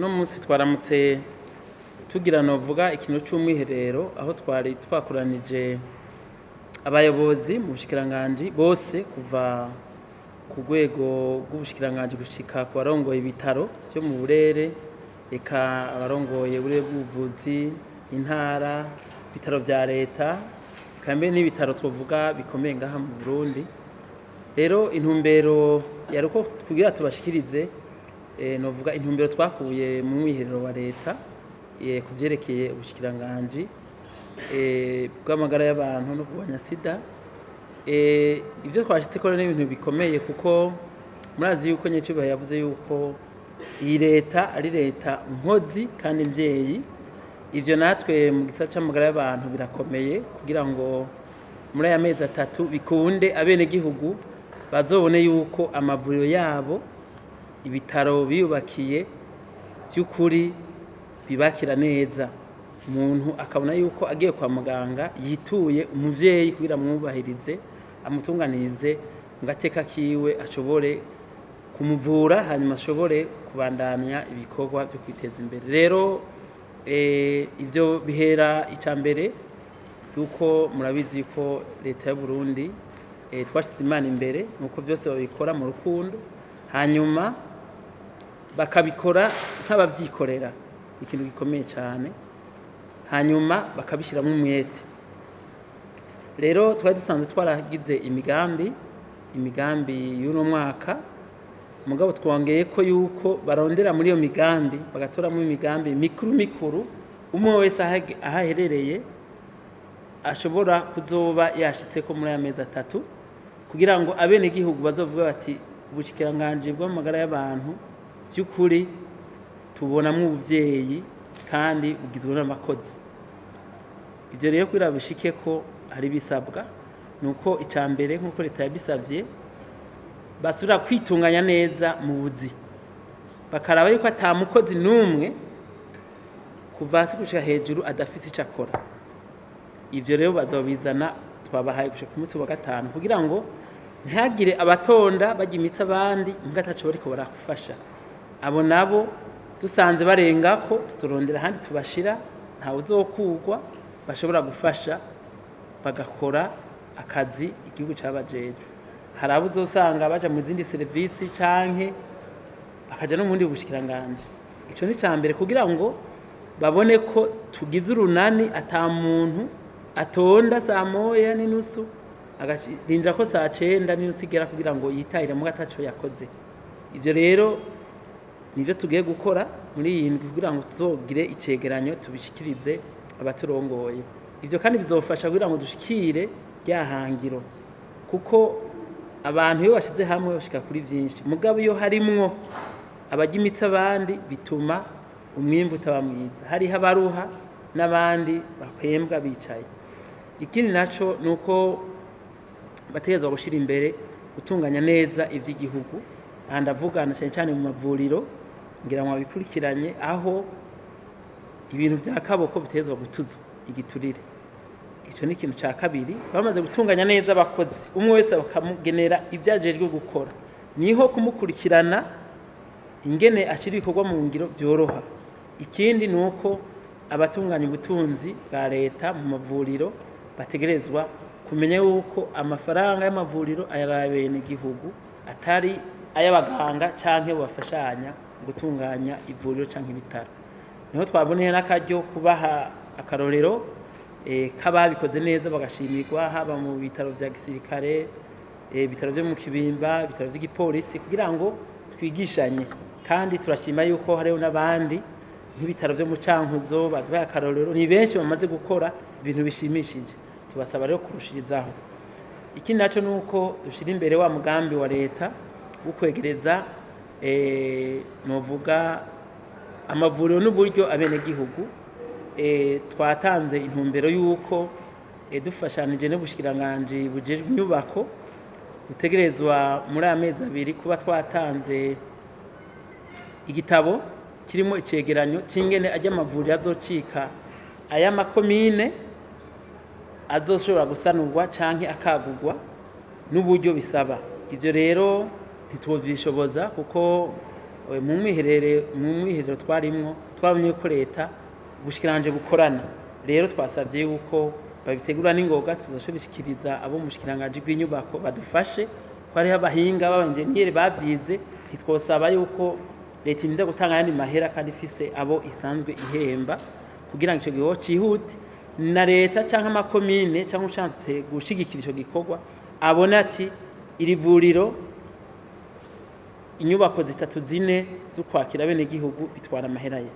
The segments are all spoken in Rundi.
Uno munsi twaramutse tugira novuga ikintu c'umwiherero, aho twari twakoranije abayobozi mu bushikiranganji bose, kuva ku rwego rw'ubushikiranganji gushika ku barongoye ibitaro vyo mu burere, eka abarongoye uburere bw'ubuvuzi, intara, ibitaro vya leta, eka mbere n'ibitaro twovuga bikomeye ngaha mu Burundi. Rero intumbero yari uko kugira tubashikirize novuga intumbero twakuye mu mwiherero wa leta ku vyerekeye ubushikiranganji bw'amagara y'abantu no kurwanya sida. Ivyo twashitseko rero ni ibintu bikomeye, kuko murazi yuko nyecubahiro yavuze yuko iyi leta ari leta nkozi kandi mvyeyi. Ivyo natwe mu gisata c'amagara y'abantu birakomeye, kugira ngo muri aya mezi 3 bikunde abenegihugu bazobone yuko amavuriro yabo, ibitaro biyubakiye vy'ukuri bibakira neza, umuntu akabona yuko agiye kwa muganga yituye umuvyeyi kugira amwubahirize, amutunganirize mu gateka kiwe, ashobore kumuvura, hanyuma ashobore kubandanya ibikorwa vyo kwiteza imbere. Rero ivyo bihera ica mbere yuko murabizi ko leta y'u Burundi twashize Imana imbere, nuko vyose babikora mu rukundo, hanyuma bakabikora nk'abavyikorera, ikintu gikomeye cyane, hanyuma bakabishyiramo umwete. Rero twari dusanzwe twaragize imigambi y'uno mwaka, mugabo twongeye ko yuko barondera muri iyo migambi bagatoramo imigambi mikuru mikuru, umwe wese aho aherereye ashobora kuzoba yashitseko muri aya mezi 3, kugira ngo abenegihugu bazovuge bati ubushikiranganji bw'amagara y'abantu by'ukuri tubonamwo ubuvyeyi kandi bugizwe n'abakozi. Ivyo rero kugira bishike ko hari bisabwa nuko ica mbere, nk'uko leta yabisavye, basubira kwitunganya neza mu buzi, bakaraba yuko ata mukozi n'umwe kuva hasi gushika hejuru adafise ico akora. Ivyo rero bazobizana, twabahaye gushika ku munsi wa 5, kugira ngo ntihagire abatonda barya imitsi abandi mbwa ataco bariko barafasha. Abo nabo dusanze barengako tuturondera ahandi tubashira, ntawe uzokurwa, bashobora gufasha bagakora akazi igihugu cabajejwe. Hari abo uzosanga baja mu zindi serivisi canke bakaja no mu bundi bushikiranganji. Ico ni ica mbere, kugira ngo babone ko tugize urunani, ata muntu atonda saa 1:30 agarindira ko saa 9:30 igera kugira ngo yitahire muga ataco yakoze. Ivyo rero nivyo tugiye gukora muri iyi ndwi, kugira ngo tuzogire icegeranyo tubishikirize abaturongoye. Ivyo kandi bizofasha kugira ngo dushikire rya hangiro, kuko abantu iyo bashize hamwe bashika kuri vyinshi, mugabo iyo harimwo abarya imitsi abandi bituma umwimbu utaba mwiza, hariho abaruha n'abandi bahembwa bicaye. Ikindi naco nuko bategerezwa gushira imbere gutunganya neza ivy'igihugu. Aha ndavugana cane cane mu mavuriro, ngira ngo babikurikiranye, aho ibintu vya kaboko bitegerezwa gutuzwa igiturire. Ico ni ikintu ca kabiri. Bamaze gutunganya neza abakozi, umwe wese bakamugenera ivyo ajejwe gukora, niho kumukurikirana ingene ashira ibikorwa mu ngiro vyoroha. Ikindi ni uko abatunganya ubutunzi bwa leta mu mavuriro bategerezwa kumenya yuko amafaranga y'amavuriro ari ay'abenegihugu, atari ay'abaganga canke bafashanya gutunganya ivuriro canke ibitaro. Niho twaboneye n'akaryo kubaha akarorero k'ababikoze neza bagashimirwa, haba mu bitaro vya gisirikare, ibitaro vyo mu Kibimba, ibitaro vy'igipolisi, kugira ngo twigishanye. Kandi turashima yuko hariho n'abandi nk'ibitaro vyo mu Cankuzo baduhaye akarorero, ni benshi bamaze gukora ibintu bishimishije, tubasaba rero kurushirizaho. Ikindi naco nuko dushira imbere wa mugambi wa leta wo kwegereza novuga amavuriro n'uburyo abenegihugu. Twatanze intumbero yuko dufashanije n'ubushikiranganji bujejwe inyubako, dutegerezwa muri aya mezi 2 kuba twatanze igitabo kirimo icegeranyo c'ingene ajya amavuriro azocika ay'amakomine azoshobora gusanurwa canke akagurwa n'uburyo bisaba. Ivyo rero ntitwovyishoboza, kuko Mu mwiherero twarimwo twabonye ko leta ubushikiranje bukorana. Rero twasabye yuko babitegura n'ingoga, tuzashobishikiriza abo mu bushikiranganje bw'inyubako badufashe, ko hariho abahinga b'abanjeniyeri bavyize. Ntitwosaba yuko leta irinda gutanga ayandi mahera kandi ifise abo isanzwe ihemba, kugira ngo ico gikorwa cihute. Na leta canke amakomine canke ushatse gushigikira ico gikorwa abone ati iri vuriro inyubako zitatu zine zo kwakira bene gihugu bitwara amahera ye.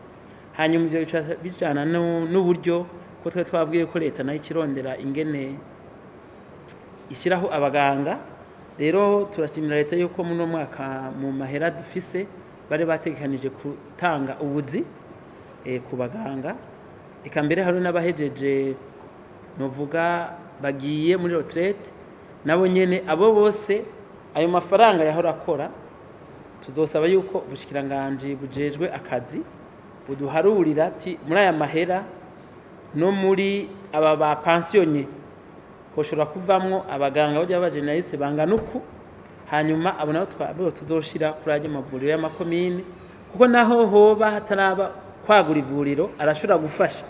Hanyuma ivyo bica bijana n'uburyo, ko twari twabwiye ko leta nayo ikirondera ingene ishyiraho abaganga. Rero turashimira leta yuko muno mwaka mu mahera dufise bari bategekanije gutanga ubuzi ku baganga. Eka mbere hari n'abahejeje, novuga bagiye muri retraite, nabo nyene. Abo bose ayo mafaranga yahora akora, tuzosaba yuko ubushikiranganje bujejwe akazi buduharurira ati muri aya mahera no muri aba ba pensionné hoshobora kuvamwo abaganga bajya ba généraliste bangana uku. Hanyuma abo nabo twabo tuzoshira kuri ajya amavuriro y'amakomine, kuko naho hoba hataraba kwagura ivuriro, arashobora gufasha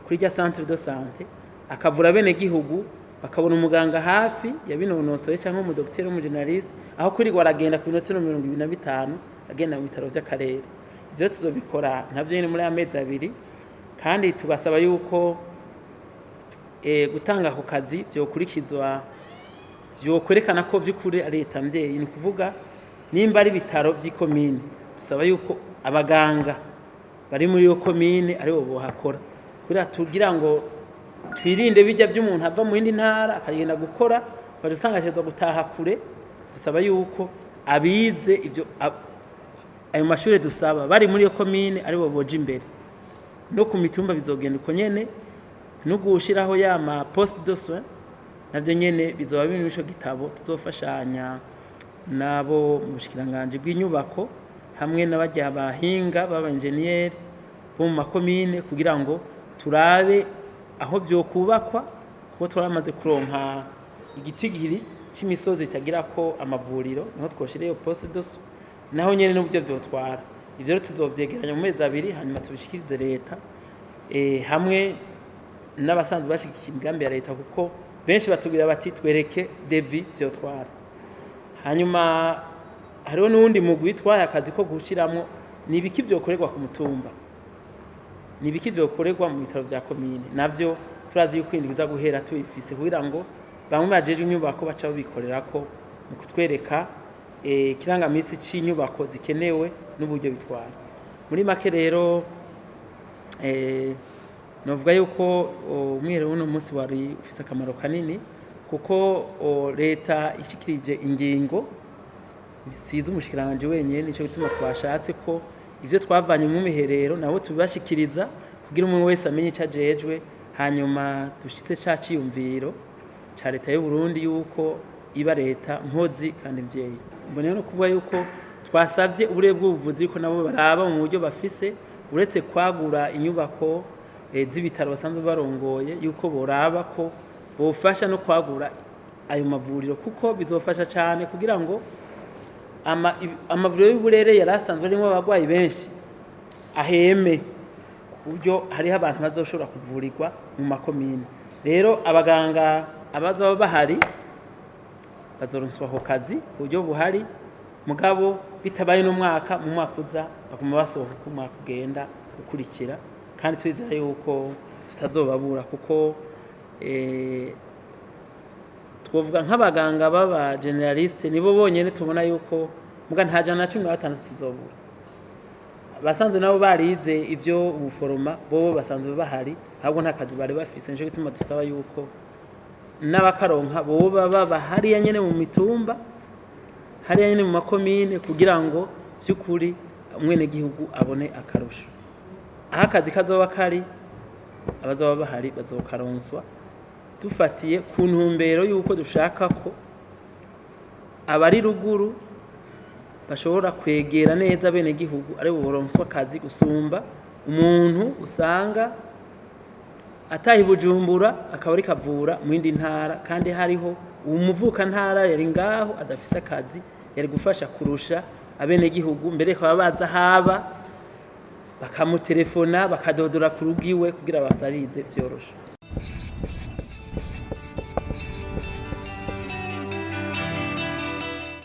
kuri rya centre de santé, akavura bene gihugu, bakabona umuganga hafi yabinonosoye cyangwa umudokiteri w'umugénéraliste, aho kwirirwa aragenda ku minota 25 agenda mu bitaro by'akarere. Ivyo tuzobikora navyo nyene muri amezi 2. Kandi tugasaba yuko gutanga ako kazi vyokurikizwa, vyokwerekana ko vy'ukuri ari leta mvyeyi. Ni ukuvuga nimba ari ibitaro vy'ikomine, dusaba yuko abaganga bari muri iyo komine aribo bohakora, kugira tugira ngo twirinde bijya by'umuntu ava mu yindi ntara akagenda gukora, ukaja usanga ategerezwa gutaha kure. Dusaba yuko abize ivyo ayo mashuri dusaba bari muri iyo komine aribo boja imbere. No ku mitumba bizogenda uko nyene, no gushiraho ya ma poste de soins navyo nyene bizoba biri muri ico gitabo. Tuzofashanya nabo mu bushikiranganje bw'inyubako hamwe n'abarya bahinga b'aba enjeniyeri bo mu makomine, kugira ngo turabe aho vyokubakwa, kuko twaramaze kuronka igitigiri c'imisozi itagirako amavuriro, niho twoshira iyo poste de soins, naho nyene n'uburyo vyotwara. Ivyo rero tuzovyegeranya mu mezi 2, hanyuma tubishikirize leta hamwe n'abasanzwe bashigikiye imigambi ya leta, kuko benshi batubwira bati twereke devis vyotwara. Hanyuma hariho n'uwundi mugwi twahaye akazi ko gushiramwo ni ibiki vyokorerwa ku mutumba, ni ibiki vyokorerwa mu bitaro vya komine. Navyo turazi yuko indwi iza guhera tubifise, kugira ngo bamwe bajeje inyubako baca babikorerako mu kutwereka ikirangaminsi c'inyubako zikenewe n'uburyo bitwara. Muri make rero, novuga yuko umwiherero w'uno munsi wari ufise akamaro kanini, kuko leta ishikirije ingingo size umushikiranganje wenyene. Nico gituma twashatse ko ivyo twavanye mu miherero nabo tubibashikiriza, kugira umwe wese amenye ico ajejwe, hanyuma dushitse ca ciyumviro ca leta y'u Burundi yuko iba leta nkozi kandi mvyeyi. Mboneye no kuvuga yuko twasavye uburere bw'ubuvuzi yuko nabo baraba mu buryo bafise, uretse kwagura inyubako z'ibitaro basanzwe barongoye, yuko boraba ko bofasha no kwagura ayo mavuriro, kuko bizofasha cane kugira ngo amavuriro y'uburere yari asanzwe arimwo abarwayi benshi aheme, ku buryo hariho abantu bazoshobora kuvurirwa mu makomine. Rero abaganga abazoba bahari bazoronswa ako kazi ku buryo buhari, mugabo bitabaye n'umwaka, mu mwaka uza baguma basohoka uko umwaka ugenda ukurikira. Kandi turizera yuko tutazobabura, kuko twovuga nk'abaganga b'aba généraliste nibo bonyene tubona yuko muga nta 116 tuzobura. Abasanzwe nabo barize ivyo ubuforoma bobo basanzwe bahari, ahubwo nta kazi bari bafise. Nico gituma dusaba yuko n'abakaronka boba baba hariya nyene mu mitumba, hariya nyene mu makomine, kugira ngo vy'ukuri umwenegihugu abone akarusho. Aho akazi kazoba kari, abazoba bahari bazokaronswa, dufatiye ku ntumbero y'uko dushaka ko abari ruguru bashobora kwegera neza bene gihugu, ari bo boronswa akazi gusumba umuntu usanga ataha i Bujumbura akaba ariko avura mu yindi ntara, kandi hariho umuvuka ntara yari ngaho adafise akazi yari gufasha kurusha. Abenegihugu mbere bakaba baza haba, bakamutelefona, bakadodora ku rugo iwe kugira basarize vyoroshe.